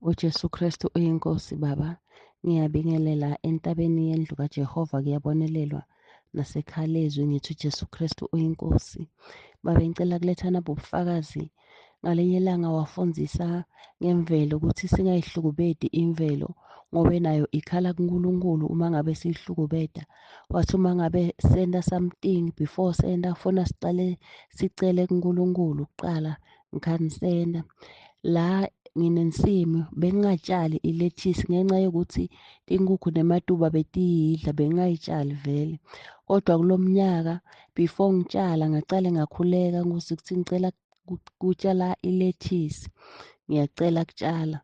UJesu Kristu uyiNkosi Baba. Ngiyabingelela entabeni yendlu kaJehova, kuyabonelelwa nasekhaya lezwi, ngithi uJesu Kristu uyiNkosi. Baba, ngicela kuletha nabo ubufakazi. Ngalinye ilanga wafundisa ngemvelo ukuthi singayihlukubedi imvelo, ngoba nayo ikhala kuNkulunkulu uma ngabe siyihlukubeda. Wathi uma ngabe senda something, before senda funa sicale sicele kuNkulunkulu kuqala ngikhani senda. La nginensimu bengingatshali ilethisi ngenxa yokuthi tinkukhu nematuba betiyidla, bengingayitshali vele. Kodwa kulo mnyaka before ngitshala ngacale ngakhuleka Nkosi ukuthi ngicela kutshala ilethisi, ngiyacela kutshala.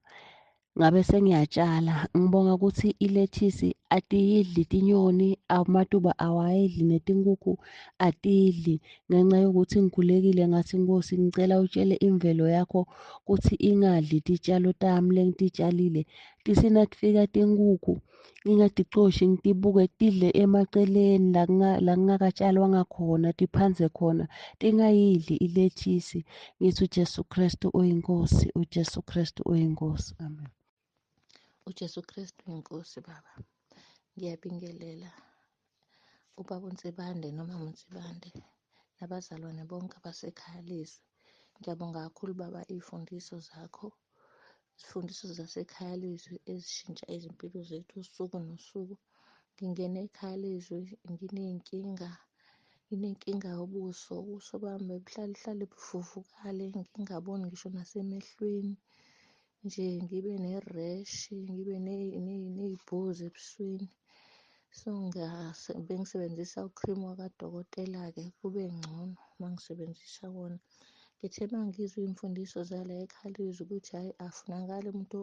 Ngabe sengiyatshala, ngibonga ukuthi ilethisi atiyidli tinyoni, amatuba awayidli, netinkukhu atidli, ngenxa yokuthi ngikhulekile ngathi Nkosi ngicela utshele imvelo yakho ukuthi ingadli titshalo tami lengititshalile. Tisi natifika tinkukhu ngingaticoshi, ngitibuke tidle emaceleni la kungakatshalwanga khona, tiphandze khona, tingayidli ilethisi. Ngithi uJesu Kristu uyiNkosi, uJesu Kristu uyiNkosi. Amen. UJesu Kristu inkosi Baba. Ngiyabingelela ubaba uNsibande nomama uNsibande nabazalwane bonke abasekhaya lezwi. Ngiyabonga kakhulu Baba iy'fundiso zakho, izifundiso zasekhaya lezwi ezishintsha izimpilo zethu usuku nosuku. Ngingene ekhaya lezwi nginey'nkinga, nginenkinga yobuso, ubuso bami bebuhlale hlale buvuvukale, ngingaboni ngisho nasemehlweni nje, ngibe ne-rash, ngibe ney'bozi ebusweni. So bengisebenzisa u-cream wakadokotela-ke, kube ngcono uma ngisebenzisa wona. Ngithe uma ngizwa iy'mfundiso zala ekhaya lezwi ukuthi hhayi afunakali umuntu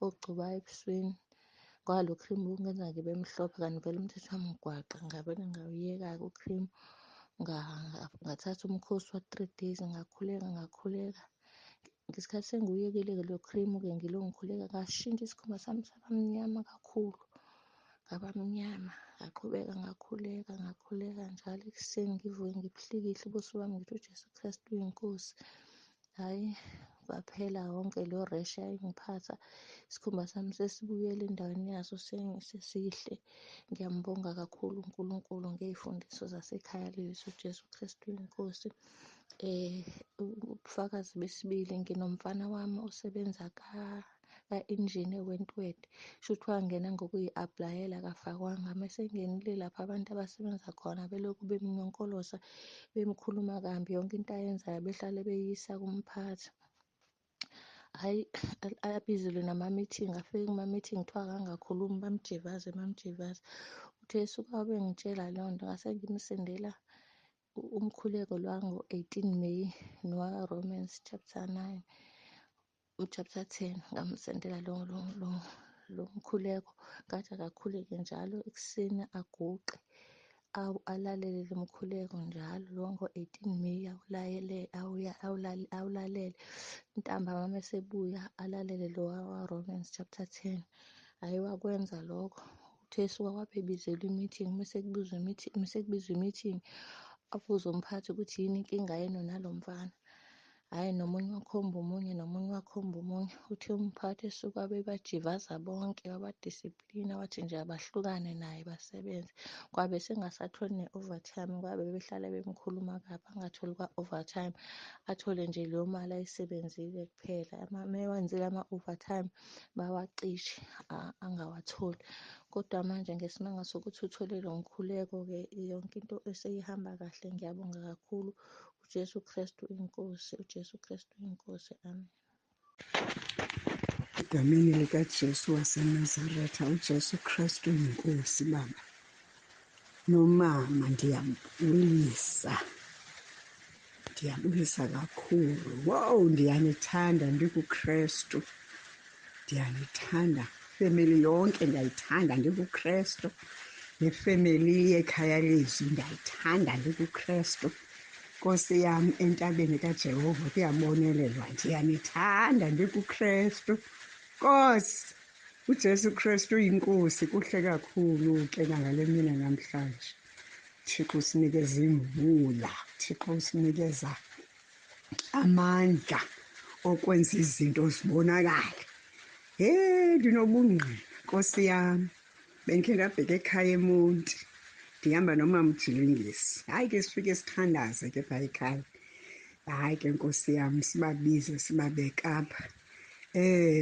ogcobayo ebusweni, ngoba lo cream ubungenza ngibe mhlophe, kanti vele umthetho wami ugwaqa. Ngavele ngawuyeka-ke u-cream, ngathatha umkhosi wa-3 days, ngakhuleka ngakhuleka. Ngesikhathi sengiwuyekile-ke lo cream-ke, ngilo ngikhuleka, ngashintsha isikhumba sami saba mnyama kakhulu, ngaba mnyama. Ngaqhubeka ngakhuleka ngakhuleka njalo ekuseni, ngivuke ngibuhlikihle ubuso bami, ngithi uJesu Kristu uyiNkosi. Hhayi, kwaphela wonke lo rash eyayingiphatha, isikhumba sami sesibuyele endaweni yaso, sesihle. Ngiyambonga kakhulu uNkulunkulu ngey'fundiso zasekhaya lezwi, uJesu Kristu uyiNkosi. Ubufakazi besibili, nginomfana wami osebenza ka-engine eWentworth. Shuthi wangena ngokuyi-apply-ela, akafakwanga. Mesengenile lapha abantu abasebenza khona belokhu bemnyonkoloza, bemkhuluma kambi, yonke into ayenzayo behlale beyisa kumphathi. Hhayi, abizelwe nama-meeting, afike kuma-meeting kuthiwa akangakhulumi, bamjivaze bamjivaze. Uthe esuka bengitshela leyo nto, ngase ngimsendela umkhuleko lwango-18 May nowa-Romans chapter 9, chapter 10. Ngamsendela lo mkhuleko, ngathi akakhuleke njalo ekuseni, aguqe alalele lo mkhuleko njalo lo ngo-18 May, awulalele. Ntambama mesebuya alalele lo wa-Romans chapter 10. Hhayi, wakwenza lokho. Uthe esuka kwabe ebizelwe i-meeting, mese kubizwa i-meeting, mese kubizwa i-meeting, abuze umphathi ukuthi yini inkinga yenu nalo mfana. Hhayi, nomunye wakhomba omunye, nomunye wakhomba omunye. Uthe umphathi esuka bebajivaza bonke, wabadisiplina, wathi nje abahlukane naye basebenze. Kwabe sengasatholi ne-overtime, kwabe behlale bemkhuluma kabi, angatholi kwa-overtime, athole nje leyo mali ayisebenzile kuphela. Mewenzile ama-overtime bawacishe, angawatholi. Kodwa manje ngesimanga sokuthi uthole lo mkhuleko-ke, yonke into eseyihamba kahle. Ngiyabonga kakhulu. uJesu Kristu inkosi, uJesu Kristu inkosi. Amen. Egameni likaJesu waseNazaretha, uJesu Kristu inkosi Baba. Nomama ndiyabulisa, ndiyabulisa kakhulu. Wow, ndiyanithanda ndikuKristu, ndiyanithanda family yonke, ndiyayithanda ndikuKristu. Nefemeli yekhaya lezwi ndiyayithanda ndikuKristu. Nkosi yam, entabeni kaJehova kuyabonelelwa, ndiyanithanda ndikuKristu. Nkosi uJesu Kristu uyinkosi, kuhle kakhulu ke nangale mina namhlanje. Thixo usinikeza imvula, Thixo usinikeza amandla okwenza izinto zibonakale. He, ndinobungqina Nkosi yami. Bendikhe ndabheka ekhaya eMonti, ndihamba nomama uJilingisi. Hayi ke sifike sithandaze ke phaa ekhaya. Hayi ke Nkosi yami, sibabize sibabeke apha.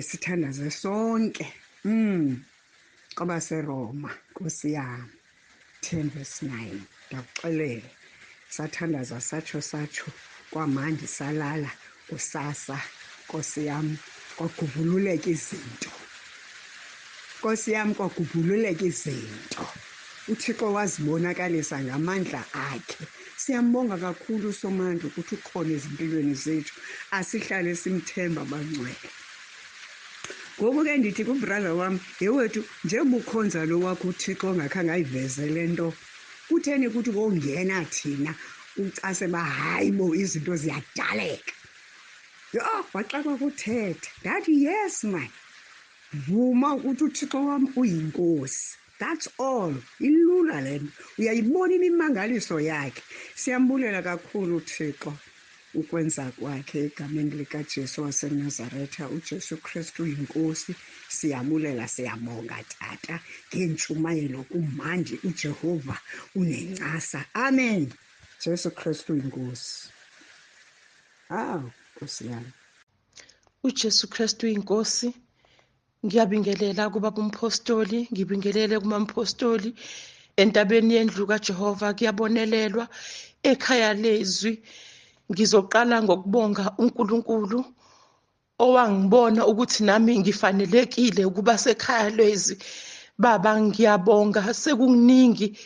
Sithandaze sonke. KwabaseRoma Nkosi yami 10 verse 9. Ndakuxelela, sathandaza satsho kwamandi, salala kusasa Nkosi yami, kwagubhululeka izinto. Nkosi yami, kwagubhululeka izinto. UThixo wazibonakalisa ngamandla akhe. Siyambonga kakhulu uSomandla ukuthi ukhona ezimpilweni zethu. Asihlale simthemba bangcwele. Ngoku ke ndithi kubrother wam, yewethu, njengoba ukhonza lo wakho uThixo ongakhange ayiveze le nto, kutheni kuthi kongena thina ucase ba hayi bo izinto ziyadaleka. Yho, waxakwa kuthetha. Ndathi yes man, vuma ukuthi uThixo wam uyinkosi. That's all. Ilula le nto. Uyayibona imimangaliso yakhe. Siyambulela kakhulu uThixo ukwenza kwakhe egameni likaJesu waseNazaretha. uJesu Kristu uyinkosi. Siyabulela, siyabonga tata ngeentshumayelo kumandi. uJehova unencasa. Amen. Jesu Kristu uyinkosi. Awu Nkosi yami. uJesu Kristu uyinkosi. Ngiyabingelela kuba kumpostoli, ngibingelele kumampostoli entabeni yendlu kaJehova kuyabonelelwa ekhaya lezwi. Ngizoqala ngokubonga uNkulunkulu owangibona ukuthi nami ngifanelekile ukuba sekhaya lezwi. Baba ngiyabonga, sekuningi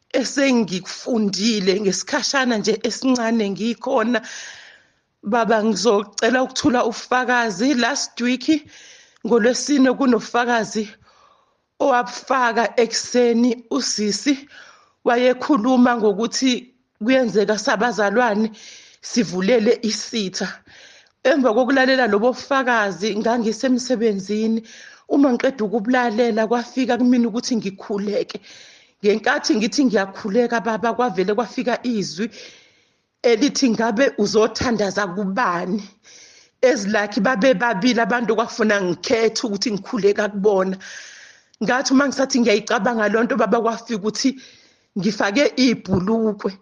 esengikufundile ngesikhashana nje esincane ngikhona. Baba ngizocela ukuthula ufakazi. Last week ngolwesine kunofakazi owabufaka ekuseni, usisi wayekhuluma ngokuthi kuyenzeka sabazalwane sivulele isitha. Emva kokulalela lobo bufakazi ngangisemsebenzini, uma ngiqeda ukubulalela kwafika kumina ukuthi ngikhuleke. Ngenkathi ngithi ngiyakhuleka baba, kwavele kwafika izwi elithi ngabe uzothandaza kubani. Ezilakhi babe babili abantu kwafuna ngikhethe ukuthi ngikhuleka kubona. Ngathi uma ngisathi ngiyayicabanga lonto baba, kwafika ukuthi ngifake ibhulukwe.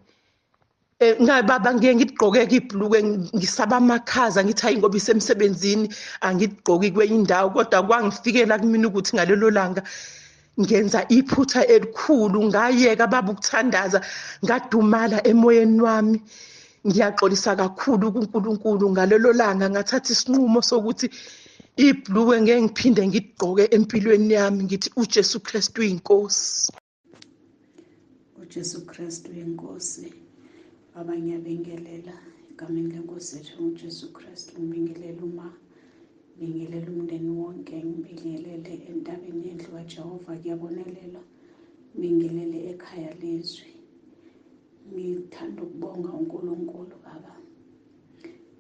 Baba ngiye ngigqoke ibhulukwe, ngisaba amakhaza, ngithi hayi ngoba isemsebenzini angigqoki kwenye indawo. Kodwa kwangifikela kumina ukuthi ngalelo langa ngenza iphutha elikhulu, ngayeka baba ukuthandaza, ngadumala emoyeni wami. Ngiyaxolisa kakhulu kuNkulunkulu. Ngalelo langa ngathatha isinqumo sokuthi ibhulukwe ngeke ngiphinde ngigqoke empilweni yami. Ngithi uJesu Kristu uyinkosi. uJesu Kristu uyinkosi. Baba ngiyabingelela egameni lenkosi yethu uJesu Kristu. Ngibingelela uma ngibingelela umndeni wonke, ngibingelele entabeni yendlu kaJehova kuyabonelelwa, ngibingelele ekhaya lezwi. Ngithanda ukubonga uNkulunkulu baba.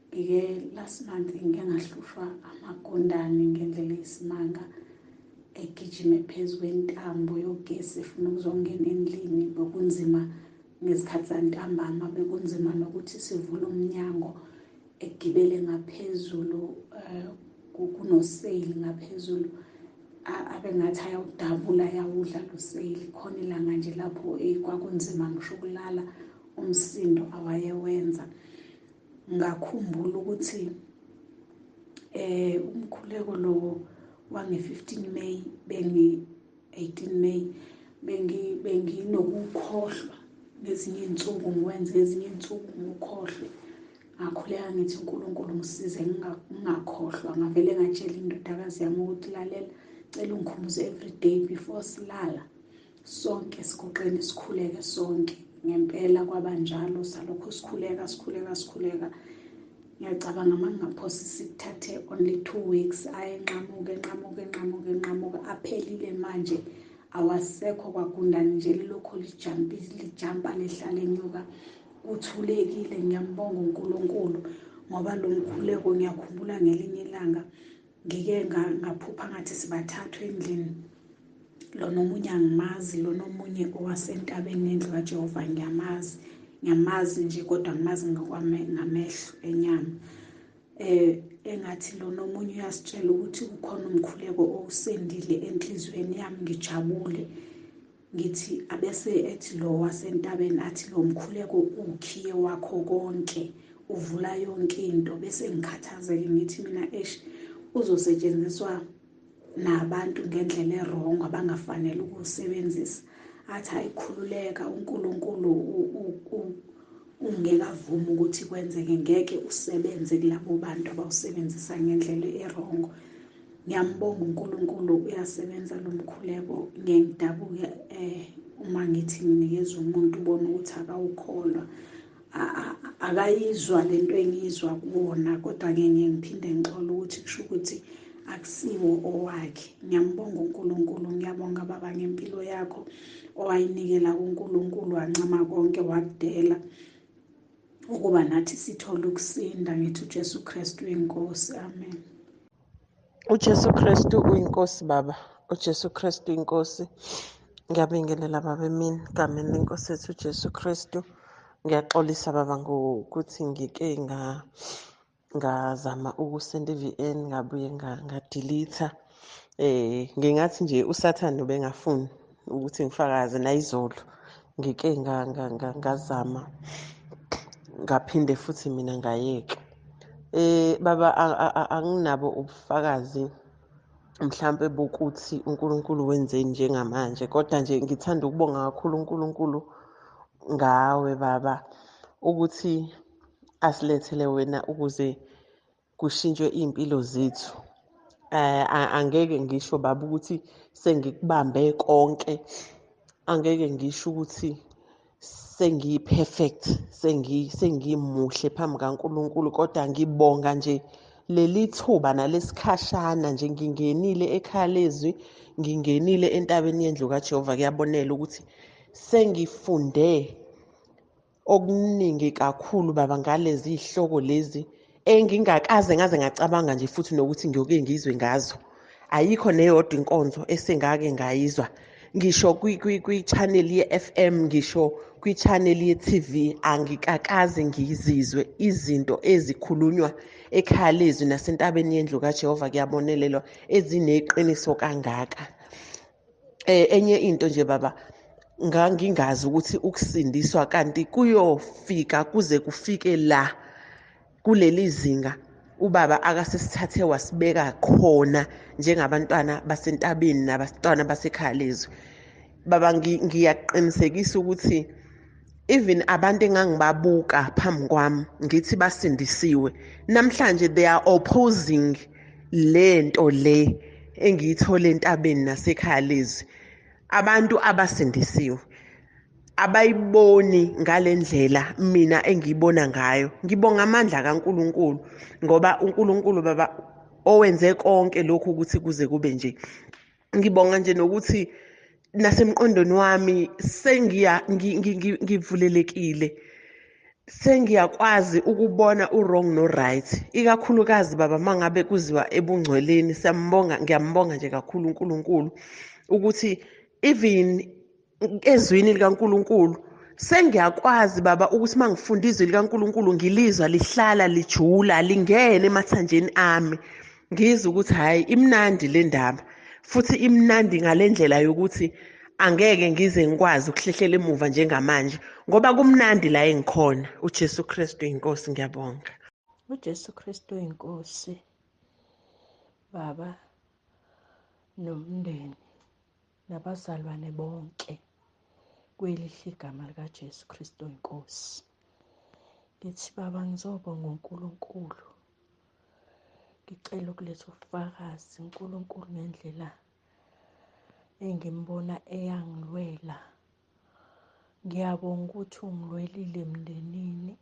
Ngike last month ngike ngahlushwa amagundane ngendlela eyisimanga, egijime phezu kwentambo yogesi efuna ukuzongena endlini. Bekunzima ngezikhathi zantambama, bekunzima nokuthi sivule umnyango, egibele ngaphezulu, kunoseyili ngaphezulu, abengathi ayawudabula ayawudla lo seyili. Khona ilanga nje lapho kwakunzima ngisho ukulala, umsindo awayewenza. Ngakhumbula ukuthi umkhuleko lo wange 15 May, bengi 18 May, benginokukhohlwa ngezinye insuku ngiwenze, ngezinye insuku ngikhohlwe. Ngakhuleka ngithi uNkulunkulu ngisize ngingakhohlwa. Ngavele ngatshela indodakazi yami ukuthi lalela, cela ungikhumbuze every day before silala sonke siguqeni sikhuleke sonke. Ngempela kwabanjalo, salokho sikhuleka sikhuleka sikhuleka. Ngiyacabanga mangingaphosi sikuthathe only 2 weeks, ayenqamuka enqamuka enqamuka enqamuka, aphelile manje awasekho kwagundane nje, lilokho lijampa lehlala enyuka, kuthulekile. Ngiyambonga uNkulunkulu ngoba lo mkhuleko ngiyakhumbula ngelinye ilanga ngike ngaphupha ngathi sibathathu endlini, lona omunye angimazi, lona omunye owasentabeni yendlu kaJehova ngiyamazi, ngiyamazi nje kodwa ngimazi ngamehlo enyama. Engathi lona omunye uyasitshela ukuthi kukhona umkhuleko owusendile enhliziyweni yami, ngijabule. Ngithi abese ethi lo wasentabeni athi lo mkhuleko ukhiye wakho konke, uvula yonke into. Bese ngikhathazeke ngithi mina eish, uzosetshenziswa nabantu ngendlela e-wrong abangafanele ukuwusebenzisa. Athi ayikhululeka, uNkulunkulu ungeke avume ukuthi kwenzeke, ngeke usebenze kulabo bantu abawusebenzisa ngendlela e-wrong. Ngiyambonga uNkulunkulu, uyasebenza lo mkhuleko. Ngiye ngidabuke uma ngithi nginikeza umuntu ubone ukuthi akawukholwa, akayizwa lento engiyizwa kuwona, kodwa-ke ngiye ngiphinde ngixole ukuthi kusho ukuthi akusiwo owakhe. Ngiyambonga uNkulunkulu, ngiyabonga baba ngempilo yakho owayinikela kuNkulunkulu, wancama konke wakudela ukuba nathi sithole ukusinda. Ngithi uJesu Kristu uyinkosi, amen. UJesu Kristu uyinkosi baba, uJesu Kristu uyinkosi. Ngiyabingelela baba emini egameni lenkosi yethu uJesu Kristu. Ngiyaxolisa baba ngokuthi ngike ngazama ukusenda i-VN ngabuye ngadelete. Ngingathi nje uSathane ubengafuni ukuthi ngifakaze, nayizolo ngike ngazama ngaphinde futhi mina ngayeka. Baba anginabo ubufakazi mhlambe bokuthi uNkulunkulu wenzeni njengamanje, kodwa nje ngithanda ukubonga kakhulu uNkulunkulu ngawe baba ukuthi asilethele wena ukuze kushintshwe iy'mpilo zethu. Angeke ngisho baba ukuthi sengikubambe konke, angeke ngisho ukuthi sengiyi-perfect, sengimuhle phambi kaNkulunkulu, kodwa ngibonga nje leli thuba nalesikhashana nje ngingenile ekhaya lezwi, ngingenile entabeni yendlu kaJehova. Kuyabonela ukuthi sengifunde okuningi kakhulu baba ngalezi zihloko lezi engingakaze ngaze ngacabanga nje futhi nokuthi ngiyoke ngizwe ngazo. Ayikho neyodwa inkonzo esengake ngayizwa, ngisho kwi-channel ye-FM, ngisho kwi-channel ye-TV, angikakaze ngizizwe izinto ezikhulunywa ekhaya lezwi nasentabeni yendlu kaJehova kuyabonelelwa ezineqiniso kangaka. Enye into nje baba, ngangingazi ukuthi ukusindiswa kanti kuyofika kuze kufike la kuleli zinga ubaba akasesithathe wasibeka khona njengabantwana basentabeni nabantwana basekhaya lezwi. Baba ngiyaqinisekisa ukuthi even abantu engangibabuka phambi kwami ngithi basindisiwe, namhlanje they are opposing lento le engiyithole entabeni nasekhaya lezwi. Abantu abasindisiwe abayiboni ngalendlela mina engiyibona ngayo. Ngibonga amandla kaNkulunkulu ngoba uNkulunkulu baba owenze konke lokhu ukuthi kuze kube nje. Ngibonga nje nokuthi nasemqondweni wami ngivulelekile, sengiyakwazi ukubona u-wrong no-right, ikakhulukazi baba mangabe kuziwa ebungcweleni. Siyambonga, ngiyambonga nje kakhulu uNkulunkulu ukuthi even ezwini likaNkulunkulu sengiyakwazi baba ukuthi mangifunda izwi likaNkulunkulu ngilizwa lihlala lijula lingene emathanjeni ami, ngizwe ukuthi hhayi imnandi le ndaba, futhi imnandi ngalendlela yokuthi angeke ngize ngikwazi ukuhlehlela emuva njengamanje ngoba kumnandi la engikhona. uJesu Kristu inkosi, ngiyabonga. uJesu Kristu inkosi baba nomndeni nabazalwane bonke kwelihle igama likaJesu Kristu inkosi. Ngithi baba ngizobonga uNkulunkulu, ngicela ukuletha ubufakazi uNkulunkulu ngendlela engimbona eyangilwela. Ngiyabonga ukuthi ungilwelile emndenini,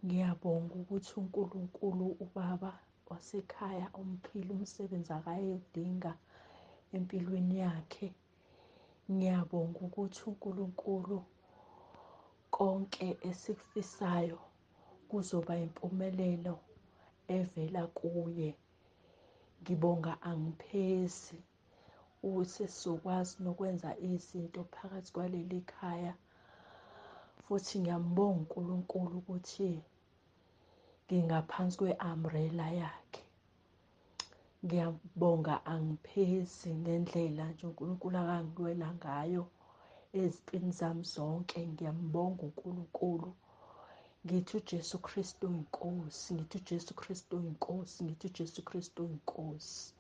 ngiyabonga ukuthi uNkulunkulu ubaba wasekhaya umphile umsebenzi akayewudinga empilweni yakhe. Ngiyabonga ukuthi uNkulunkulu konke esikufisayo kuzoba impumelelo evela kuye. Ngibonga angiphezi ukuthi sizokwazi nokwenza izinto phakathi kwaleli khaya, futhi ngiyambonga uNkulunkulu ukuthi Ngingaphansi kwe-umbrella yakhe. Ngiyabonga, angiphezi ngendlela nje uNkulunkulu akangilwela ngayo ezimpini zami zonke. Ngiyambonga uNkulunkulu. Ngithi uJesu Kristu uyinkosi, ngithi uJesu Kristu uyinkosi, ngithi uJesu Kristu uyinkosi.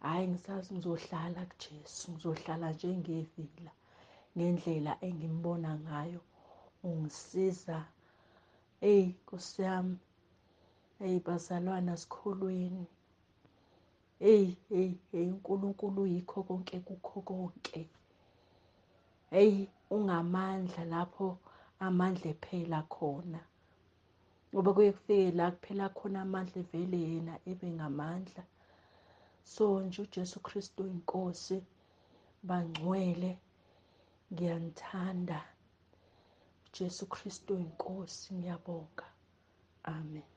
Hhayi, ngisazi ngizohlala kuJesu, ngizohlala njengevila ngendlela engimbona ngayo. Ungisiza. Eyi Nkosi yami, eyi bazalwane, asikholweni. Eyi eyi eyi, uNkulunkulu uyikho konke kukho konke. Eyi, ungamandla lapho amandla ephela khona, ngoba kuye kufike la kuphela khona amandla, evele yena ebe ngamandla. So nje uJesu Kristu uyinkosi. Bangcwele, ngiyanithanda. uJesu Kristu uyinkosi. Ngiyabonga. Amen.